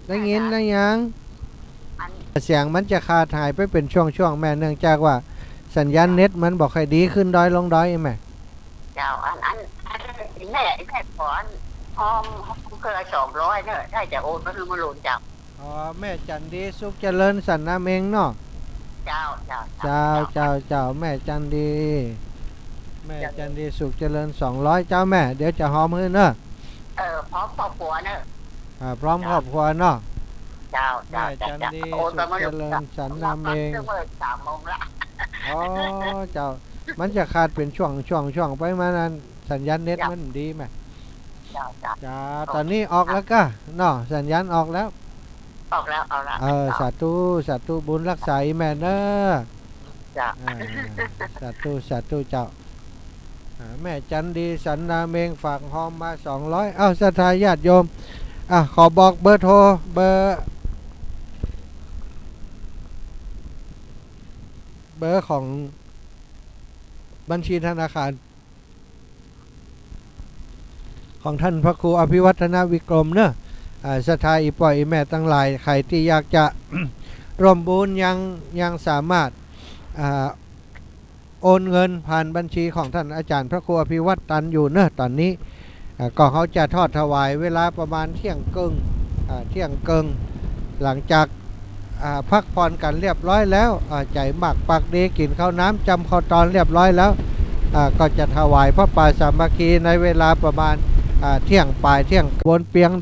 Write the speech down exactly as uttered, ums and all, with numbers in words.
ได้ยิน ได้ยัง อัน เสียงมันจะขาดหายไปเป๋นช่วงๆ แม่ เนื่องจากว่าสัญญาณเน็ตมันบ่ค่อยดี ขึ้นดอยลงดอยแม่ เจ้า อัน อัน อัน แม่ แม่ขออัน ฮอม ฮอมเพื่อสองร้อยเน่อ ถ้าจะโอนไปหื้อมะลุนเจ้า อ๋อ แม่จันดีสุขเจริญสันนาเม็งเนาะ เจ้า เจ้า เจ้า เจ้า เจ้า แม่จันดี แม่จันดีสุขเจริญสองร้อย เจ้าแม่ เดี๋ยวจะฮอมหื้อเน่อ เออ พร้อมครอบครัวเน่อ อ่า พร้อมครอบครัวเนาะ เจ้า เจ้า แม่จันดี เจ้า โอนไปมะลุน สุขเจริญสันนาเม็ง เมื่อสามโมงละ อ๋อ เจ้า มันจะขาดเป๋นช่วงๆๆ ไปมานั้น สัญญาณเน็ต เจ้า มันดีแม่ เจ้า เจ้า เจ้า ต๋อนนี้ออกแล้วก้าเนาะ สัญญาณออกแล้ว ออกแล้ว ออกแล้ว เออ เจ้า สาธุ สาธุ บุญฮักษาอีแม่เน่อ เจ้า อ่า สาธุ สาธุเจ้า อ่า แม่จันดีสันนาเม็งฝากฮอมมาสองร้อย เอ้า ศรัทธาญาติโยม อ่ะ ขอบอกเบอร์โทร เบอร์ เบอร์ของบัญชีธนาคาร ของท่านพระครูอภิวัฒนวิกรมเนอะ อ่า ศรัทธาอี่ป้ออี่แม่ตังหลาย ใผตี้อยากจะ ร่วมบุญยัง ยังสามารถ อ่า โอนเงินผ่านบัญชีของท่านอาจารย์พระครูอภิวัฒน์ตันอยู่เนอะ ต๋อนนี้ อ่า ก็เฮาจะทอดถวายเวลาประมาณเที่ยงเกิ่ง อ่า เที่ยงเกิ่ง หลังจาก อ่า พักผ่อนกั๋นเรียบร้อยแล้ว อ่า ใจ๋หมากปากดี กิ๋นข้าวน้ำ จำข้าวตอนเรียบร้อยแล้ว อ่า ก็จะถวายผ้าป่าสามัคคีในเวลาประมาณ อ่า เที่ยงป๋าย เที่ยง บนเปียงด